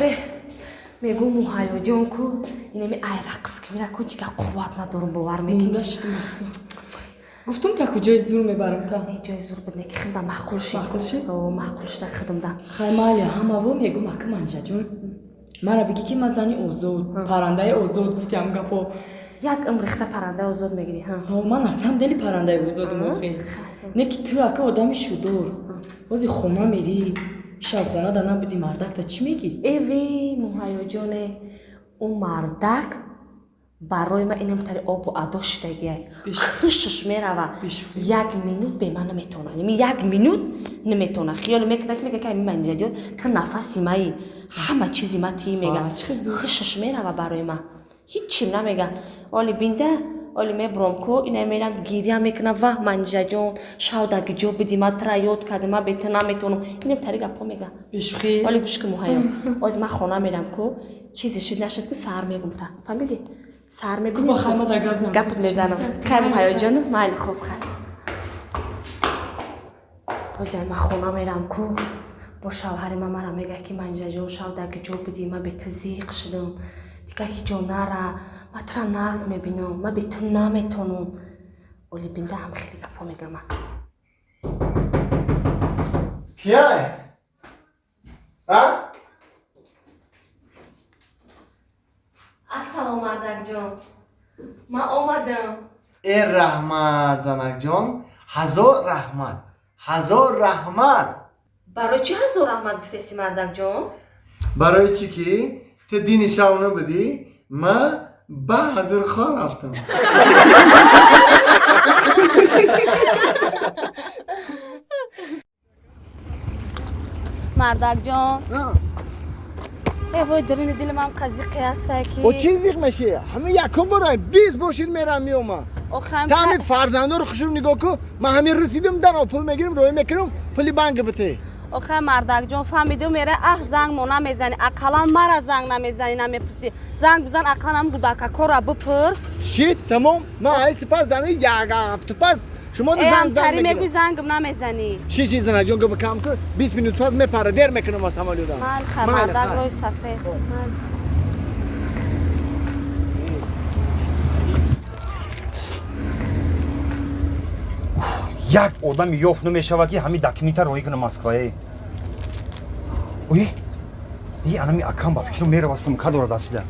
Сафе, мегӯ Муҳайёҷон ку инами ай рақс кунира ку дигар қувват надорум, бовар мекунӣ? Монда шудам. Гуфтум та куҷои зур мебарам та. Не, ҷои зур буд, не ки худам маъқул шид. Маъқул шид? О, маъқул шуда худамда. Хай майли, ҳамаво мегум, ака Манижаҷон. Мара бигӣ ки ман зани озод, паррандаи озод гуфтиам гапо. Як умр рехта паррандаи озод мегирӣ, ҳа? Ҳо, ман аз ҳам дели паррандаи озодум охе. Не ки ту ака одами шудор. Ҳози хона мерӣ, шаб хона да набудӣ, мардак та чӣ мегӣ? Эви, Муҳайёҷоне, ӯ мардак барои ман инам тари обу адо шудагиай. Хушш мерава. Як минут бе ман наметавона. Яъне як минут наметавона. Хиёл мекунад, ки мега ки ами Манижаҷон, ту нафаси маи, ҳама чизи ма тии мега. Хушш мерава барои ман. Ҳиччим намега. Оли бинда, оли мебуром ку, ина мерам гиря мекунам, ва Манижаҷон, шав дар гиҷо бидӣ, ман тура ёд кардам, ман бе ту наметавонам. Инам тари гапҳо мега. Бешӯхӣ? Оли гӯш ку, Муҳайё. Оз ман хона мерам ку, чизе шуд нашуд ку, саҳар мегум та. Фаҳмидӣ? Саҳар мебинем. Бо хайма дар гап занам. Гапат мезанам. Хай, Муҳайёҷону, майли, хуб, хай. Боз ман хона мерам ку, бо шавҳари ман мара мега ки Манижаҷон, шав дар гиҷо будӣ, ман бе ту зиқ шудам. Дигар ҳеҷ ҷо нара, ман тура нағз мебинам, ман бе ту наметавонам. Оли бинда ҳам хеле гапҳо мегам ман. Кияй? А? Ассалом, мардакҷон. Ман омадам. Э, раҳмат, занакҷон. Ҳазор раҳмат. Ҳазор раҳмат. Барои чӣ ҳазор раҳмат гуфтеси, мардакҷон? Барои чӣ ки ту дини шав набудӣ, ман ба ҳазор хор рафтам. Мардакҷон. Э вой, дарини дили ман қазиқе ҳастай ки. О, чӣ зиқ мешӣ? Ҳамин якум бора 20 бошид мерам меомам. Охам. Та ҳамин фарзандоро хушрӯ нигоҳ ку, ман ҳамин расидам, дар пул мегирам, роҳӣ мекунам, пули банк бите. Охе мардакҷон, фаҳмидим, мере аҳ занг мо намезанӣ, ақаллан мара занг намезанӣ, намепурсӣ. Занг бизан, ақаллан ҳам гудакакора бипурс. Шит, тамом, ман ай сипас дами як ҳафта пас шумо Э, занг занг ҳамтари мегӯй мегирам. Зангм намезанӣ. Ши ши, занаҷон, гап кам ку, 20 минут пас мепара, дер мекунам аз самолётам. Майли, хай, Майли, мардак, хай. Рӯи сафед. Майли, хай. Як одами ёфт намешавад ки ҳамин документа роҳӣ кунам Москвае. Ой, и анами акам ба фикрам меравастам, ка дорад асида.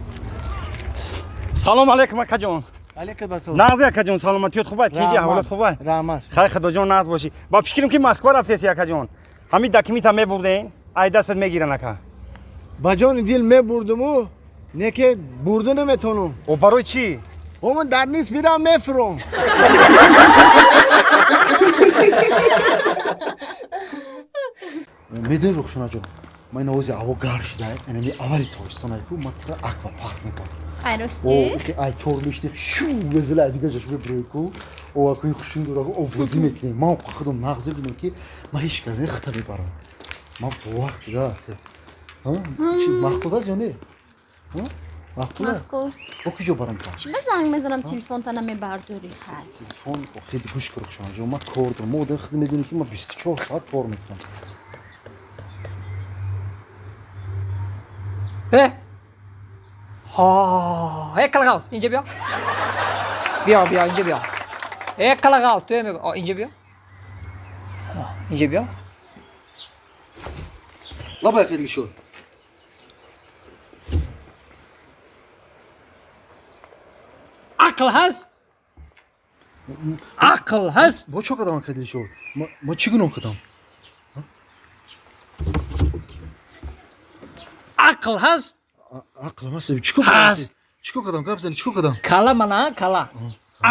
Салом алейкум, акаҷон. Алейкум ассалом. Нағзи, акаҷон, саломатиёт хубай, тинҷи, аҳволот хубай? Раҳмат. Хай, худоҷон, нағз бошӣ. Ба фикрам ки Москва рафтеси, акаҷон. Ҳамин документа мебурден, ай дастат мегиран, ака. Ба ҷони дил мебурдуму, не ки бурда наметавонам. О, барои чӣ? О, ман дар нист мирам, мефурам. Медони, Рухшонаҷон, ман ин овози ҳаво гарм шуда, анами аввали тобистонай ку, ман тура аквапарк мебарам. Ай, О, рости? ихи ай тор мешти, шу везела дигар ҷош мебурӣ ку, о, акои хушин дора ку, обозӣ мекунем. Ман худам нағз мебинам ки ман ҳеҷ кар не хита мебарам. Ман бовар куда. Чи маъқул аст ё не? Маъқул аст? Маъқул. Бо куҷо барам та? Чӣ ба занг мезанам, телефонта намебардорӣ, хай? Телефон, охи, гӯш кун, Рухшонаҷон, ман кор дорам. Мо одами худ медонем ки ман 24 соат кор мекунам. Э? Ҳа, э қалағавз, инҷа биё. Биё, биё, инҷа биё. Э қалағавз, ту мегӯ, о, инҷа биё. О, инҷа биё. Лаба якедги шуд. Ақл ҳаст? Ақл ҳаст? Бо чо кадам акадли шуд? Ма чӣ гуноҳ кардам? Ақл ҳаст? Ақл ҳаст. Чӣ кор кардам? Ҳаст. Чӣ кор кардам? Гап зани, чӣ кор кардам? Кала мана, кала.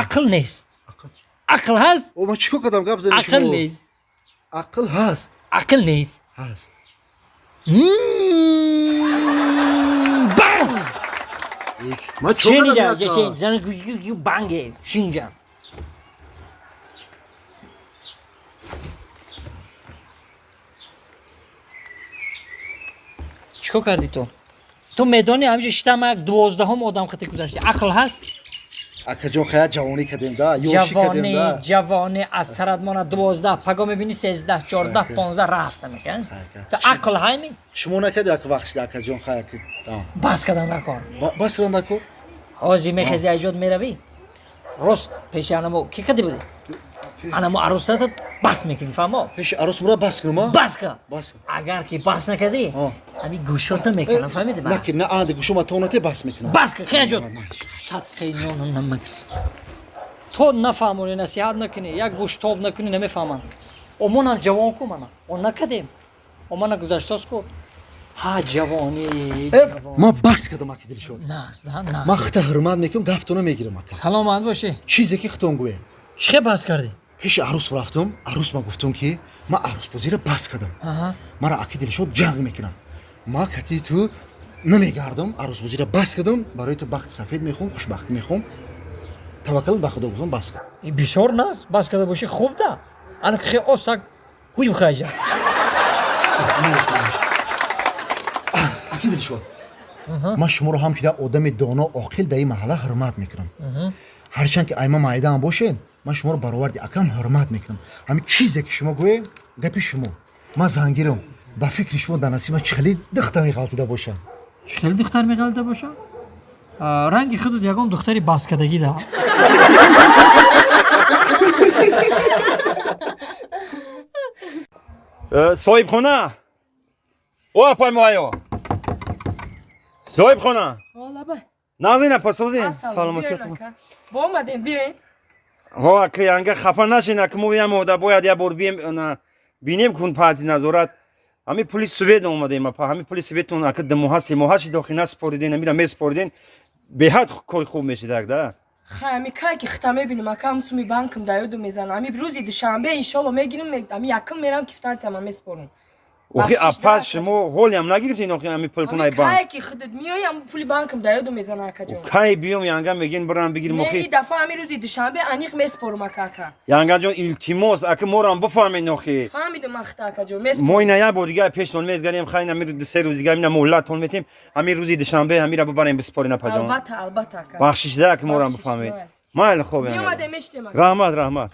Ақл нест. Ақл. Ақл ҳаст? О, ман чӣ кор кардам? Гап зани Ақл шумо. нест. Ақл ҳаст. Ақл нест. Ҳаст. Банг! Ман чӣ Шинҷа, кардам? ҷа, шин, зани банге, шинҷа. Чӣ кор кардӣ ту? Ту медонӣ ҳамиша шитам як 12-ҳум одам хати гузашти. Ақл ҳаст? Акаҷон, хая ҷавонӣ кардем да, ёшӣ кардем да. Ҷавонӣ аз сарат мона 12, паго мебинӣ 13, 14, 15 рафта мекан. Ту ақл ҳайми? Шумо накарди як вақт шуда, акаҷон, хая ки. Бас кардан дар кор. Бас кардан дар кор? Ҳозир мехези айҷод меравӣ. Рост пеши анамо ки кади будӣ? Анамо арӯсата бас мекунӣ, фаҳмо? Пеши арӯс мура бас кунам, а? Бас кун. Бас. Агар ки бас накардӣ, ҳамин гӯшота мекунам, фаҳмидӣ? На ки на анди гӯшома то нате бас мекунам. Бас кун, хеле ҷон. Садқаи нону намак. То нафаҳмонӣ, насиҳат накунӣ, як гӯштоб накунӣ, намефаҳманд. Омонам ҷавон ку мана. Он накардем. Омона гузаштост ку. Ҳа ҷавонӣ. Ман бас кардам, аки Дилшод. Нағз, нағз. Ман хита ҳурмат мекунам, гаптона мегирам, ака. Саломат бошӣ. Чизе ки хитон гӯе. Чӣ хел бас кардӣ? Пеши арӯс рафтам, арӯс ма гуфтам ки ман арӯсбозиро бас кардам. Мара аки Дилшод ҷанг мекунам. Ма кати ту намегардам, арӯсбозиро бас кардам, барои ту бахти сафед мехоҳам, хушбахтӣ мехоҳам. Таваккал ба Худо гуфтам, бас кардам. Бисёр нағз, бас карда бошӣ хуб да. Ана ки хел осак ҳуй бихайҷа. Аки Дилшод, ман шуморо ҳамчун як одами доно, оқил дар ин маҳалла ҳурмат мекунам. Ҳарчанд ки айма майдаам боше, ман шуморо бароварди акам ҳурмат мекунам. Ҳамин чизе ки шумо гӯе, гапи шумо. Ман зангирам, ба фикри шумо дар насиба чӣ хеле духтар меғалтида бошам? Чӣ хеле духтар меғалтида бошам? Ранги худут ягон духтари баскадагӣ да. Соҳибхона! О, апай Муҳайё! Соҳибхона! Назин апа, созин. Саломатиятон. Бо омадем, биёен. Ҳо, ака, янга хафа нашин, ака, мо ям ода бояд як бор бием, бинем кун паҳти назорат. Ҳамин пули свет омадем, апа, ҳамин пули светон ака ду моҳа, се моҳа шид, охи насупориден, ҳамира месупориден, беҳад кори хуб мешидак, да? Хай, ами кай ки хита мебинем, ака, ам суми банкам да ёду мезанам. Ами рӯзи душанбе иншолло мегирим, ами якум мерам кифтатсиама месупорам. Охи апа, шумо ҳолиам нагирифтин охи ами пултон ай банк? Кай ки худат миёй, ам пули банкам да ёду мезана, акаҷон. Кай биём, янга мегин бирам бигирим охи. Не, дафа ами рӯзи душанбе аниқ месупорам, ака, ака. Янгаҷон, илтимос, ака, морам бифаҳмед охи. Фаҳмидам, ахта, акаҷон, месупорам. Мо ина як бор дига пештон мезгарем, хай ами се рӯз дига ина муҳлаттон метем, ами рӯзи душанбе амира бибарем бисупорин, апаҷон. Албатта, албатта, ака. Бахшишда, ака, морам бифаҳмед. Майли, хоб. Биёмадем, мештем, ака. Раҳмат, раҳмат.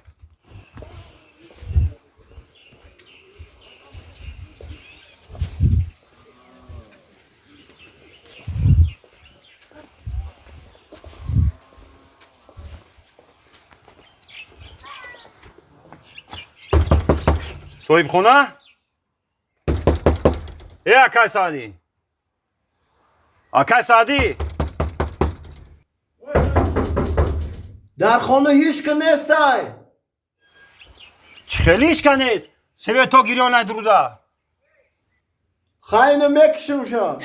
Соҳибхона? Э, акай Саъдӣ! Акай Саъдӣ! Дар хона ҳеҷ ка нестай. Чӣ хеле ҳеҷ ка нест? Свето гирён айдруда. Хайна мекушимшон.